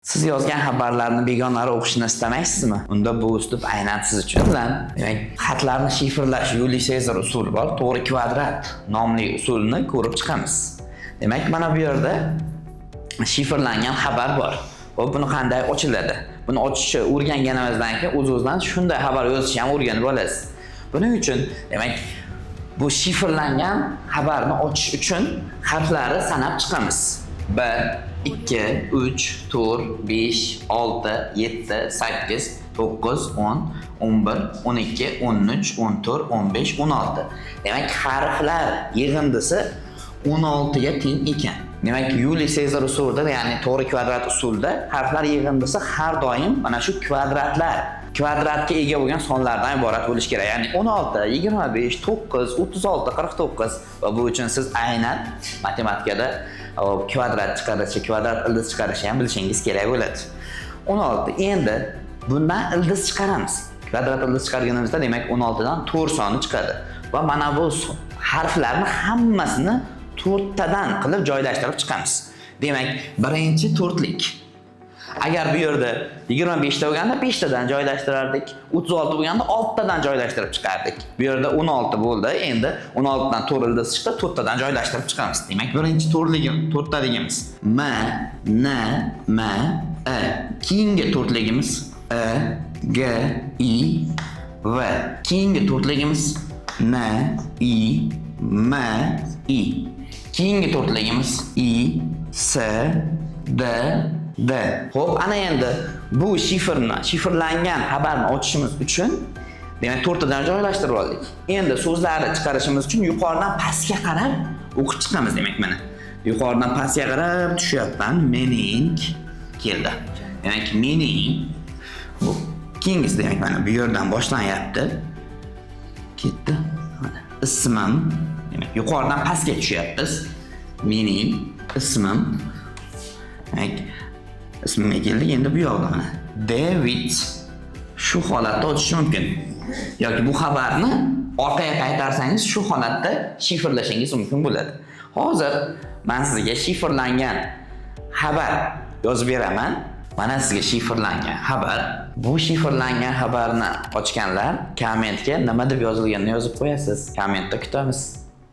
Siz yozgan xabarlarni begonalar o'qishini istamaysizmi? Unda bu uslub aynan siz uchun. Bilan, demak, xatlarni shifrlash Yuliy Sezar usuli bor. To'g'ri kvadrat nomli usulni ko'rib chiqamiz. Demak, mana bu yerda shifrlangan xabar bor. Xo'p, buni qanday ochiladi? Buni ochishni o'rganganimizdan keyin o'z-o'zidan shunday xabar yozishni ham o'rganib olasiz. Buning uchun, demak, bu shifrlangan xabarni ochish uchun harflarni sanab chiqamiz. 1, 2, 3, 4, 5, 6, 7, 8, 9, 10, 11, 12, 13, 14, 15, 16. Demak, harflar yig'indisi 16 ga teng ekan. Demak, Yuliy Sezar usulida, ya'ni to'g'ri kvadrat usulida harflar yig'indisi har doim mana shu kvadratlar, kvadratga ega bo'lgan sonlardan iborat bo'lishi kerak. Ya'ni 16, 25, 9, 36, 49 va bu uchun siz aynan matematikada kvadrat chiqarishi, kvadrat ildiz chiqarishni ham bilishingiz kerak bo'ladi. 16. Endi bundan ildiz chiqaramiz. Kvadrat ildiz chiqarganimizda, demak, 16 dan 4 soni chiqadi. Va mana bu harflarni hammasini to'rttadan qilib joylashtirib chiqamiz. Demak, birinchi to'rtlik. Agar bu yerda 25 ta bo'lganda 5 tadan joylashtirardik, 36 bo'lganda 6 tadan joylashtirib chiqardik. Bu yerda 16 bo'ldi. Endi 16 dan 4 ildiz chiqdi, 4 tadan joylashtirib chiqamiz. Demak, birinchi to'rtligim, to'rttaligimiz M, N, M, E. Keyingi to'rtligimiz E, G, I, V. Keyingi to'rtligimiz N, I, M, I. Keyingi to'rtligimiz I, S, D, D. Xo'p, ana endi bu shifrni, shifrlangan xabarni ochishimiz uchun, demak, to'rttadan joylashtirib oldik. Endi so'zlarni chiqarishimiz uchun yuqoridan pastga qarab o'qib chiqamiz, demak, mana. Yuqoridan pastga qarab tushyapman. Mening keldi. Demak, mening. Xo'p, keyingisi, demak, mana bu yerdan boshlanyapti. Ketdi. Mana ismim. Demak, yuqoridan pastga tushyapmiz. Mening ismim. Demak, ismimga keldik. Endi bu yoqda mana David, shu holatda ochish mumkin. Yoki bu xabarni orqaga qaytarsangiz, shu holatda shifrlashingiz mumkin bo'ladi. Hozir men sizga shifrlangan xabar yozib beraman. Mana sizga shifrlangan xabar. Bu shifrlangan xabarni ochganlar kommentga nima deb yozilganini yozib qo'yasiz. Kommentda kutamiz.